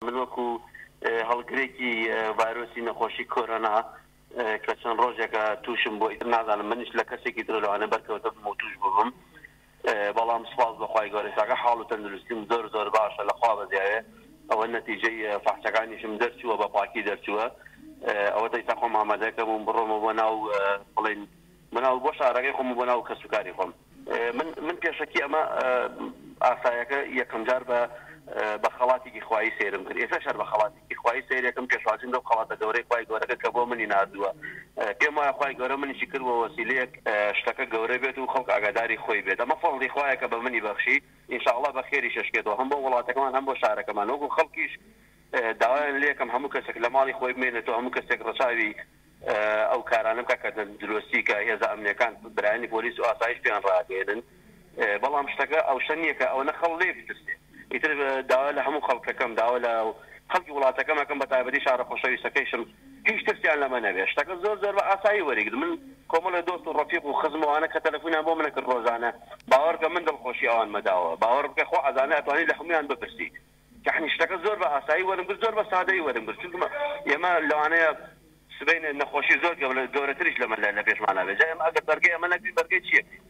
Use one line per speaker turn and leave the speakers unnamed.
من وەکو هەڵگرێکی ڤایرۆسی نەخۆشی کۆرۆنا کە چەند ڕۆژێکە تووشم بووە، ئیتر نازانم منیش لە کەسێکی ترە لەوانەیە بەرکەوتە بم و تووش ببم، بەڵام سوپاس بۆ خوای گەورە ئێستاکە حاڵ و تەندروستیم زۆر زۆر باشە لە خوا بەزیاوێ، ئەوە نەتیجەی فەحسەکانیشم دەرچووە بە پاکی دەرچووە، ئەوەتا ئیستا خۆم ئامادەکەم و بڕۆمەوە بۆ ناو بڵێین بۆ ناو بۆ شارەکەی خۆم و بۆ ناو کەسوکاری خۆم. من من پێشەکی ئەمە ئاسایەکە یەکەم جار بە بە خەڵاتێکی خوایی سەیرم کرد ئێستاش هەر بە خەڵاتێکی خوایی سەیرێکم پێشوازیم لەو خەڵاتە گەورەی خوای گەورەکە کە بۆ منی ناردووە پێم وایە خوای گەورە منیشی کرد بە وەسیلەیەک شتەکە گەورە بێت و خەڵک ئاگاداری خۆی بێت ئەمە فەزڵی خوایە کە بە منی بەخشی ان شاء اللە بە خێریش ئەشکێتەوە هەم بۆ وڵاتەکەمان هەم بۆ شارەکەمان وەکو خەڵکیش داوایان لێکەم هەموو کەسێک لە ماڵی خۆی بمێنێتەوە هەموو کەسێک ڕەچاوی ئەو کارانە بکات کە تەندروستی کە هێزە ئەمنیەکان برایانی پۆلیس و ئاسایش پێیان ڕاگەیەنن بەڵام شتەکە ئەو شتە نییە کە ئەوەنە خەڵک لێی بترسێ ئیتر داوا لە هەموو خەڵکەکەم داوا لە خەڵکی وڵاتەکەم ئەکەم بە تایبەتی شارە خۆشەویستەکەیشم هیچ ترسیان لەمە نەبێ شتەکە زۆر زۆر بە ئاسایی وەریگرت من کۆمەڵێ دۆست و ڕەفیق و خزم و ئەوانە کە تەلەفونیان بۆ من ئەکرد ڕۆژانە باوەڕ بکە من دڵخۆشی ئەوانمە داوە باوەڕ بکە خوا ئەزانێ ئەتوانی لە هەموویان بپرسی یەعنی شتەکە زۆر بە ئاسایی وەرم گرت زۆر بە سادەیی وەرم گرت چونکە ئێمە لەوانەیە سبەینێ نەخۆشی زۆر گەورەتریش لەمە لە پێشمانا بێت جا ئێمە ئەگەر بەرگەی ئەمە نەگرین بەرگەی چی ئەگرین؟